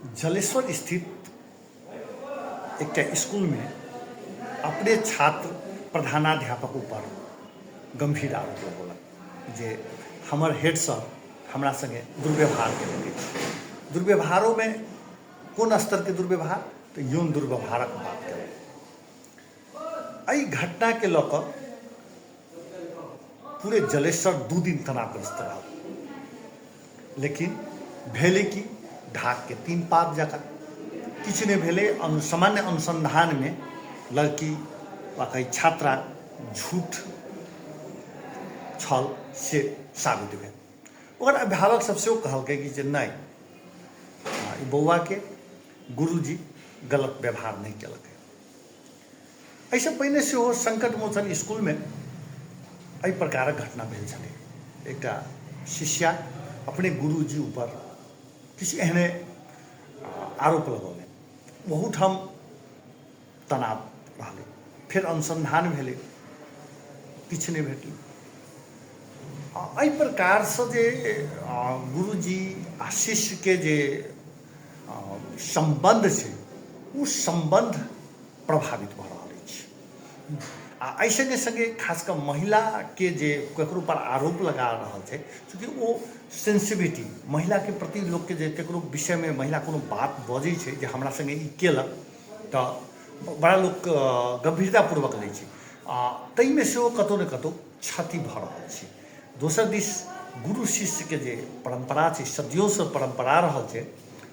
जलेश्वर स्थित एकटा स्कूलमे अपने छात्र प्रधानाध्यापक ऊपर गम्भीर आरोप लगौलक जे हमर हेड सर हमरा सङ्गे दुर्व्यवहार केलक अछि। दुर्व्यवहारोमे कोन स्तरके दुर्व्यवहार? तऽ यौन दुर्व्यवहारक बात केलक। एहि घटनाके लऽ कऽ पूरे जलेश्वर 2 दिन तनावग्रस्त रहल, लेकिन भेलै कि ढाकके 3 पात जकाँ किछु नहि भेलै। सामान्य अनुसन्धानमे लड़की वा कही छात्रा झूठ छल से साबित भेल। ओकर अभिभावक सब सेहो कहलकै कि जे नहि, ई बौआके गुरुजी गलत व्यवहार नहि केलकै। एहिसँ पहिने सेहो संकट मोचन स्कूलमे एहि प्रकारक घटना भेल छलै। एकटा शिष्या अपने गुरुजी ऊपर किछु एहने आरोप लगौलनि, ओहूठाम तनाव रहलै। फेर अनुसन्धान भेलै, किछु नहि भेटलै। एहि प्रकारसँ जे गुरुजी आ शिष्यके जे सम्बन्ध छै, ओ सम्बन्ध प्रभावित भऽ रहल अछि। आ एहि सङ्गे सङ्गे खास कऽ महिलाके जे ककरो पर आरोप लगा रहल छै, चूँकि ओ सेंसिटिविटी महिलाके प्रति लोकके जे ककरो विषयमे महिला कोनो बात बजै छै जे हमरा सङ्गे ई केलक, तऽ बड़ा लोक गम्भीरतापूर्वक लै छै, आ ताहिमे सेहो कतहु ने कतहु क्षति भऽ रहल छै। दोसर दिस गुरु शिष्यके जे परम्परा छै, सदियोसँ परम्परा रहल छै,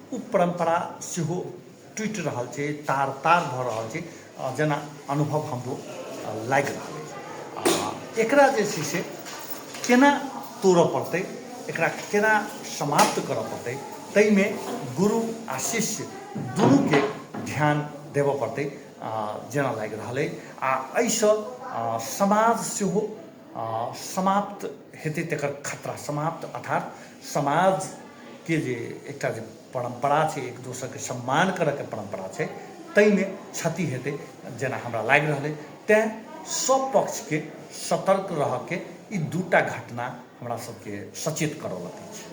ओ परम्परा सेहो टूटि रहल छै, तार तार भऽ रहल छै, जेना अनुभव हमरो लागि रहल अछि। आ एकरा जे छै से केना तोड़ऽ पड़तै, एकरा केना समाप्त करऽ पड़तै, ताहिमे गुरु आ शिष्य दुनूके ध्यान देबऽ पड़तै जेना लागि रहल अइ। आ एहिसँ समाज सेहो समाप्त हेतै तकर खतरा, समाप्त अर्थात समाजके जे एकटा जे परम्परा छै, एक दोसरके सम्मान करऽके परम्परा छै, ताहिमे क्षति हेतै जेना हमरा लागि रहल अइ। तैँ सब पक्षके सतर्क रहऽके ई दूटा घटना हमरा सबके सचेत करौलक अछि।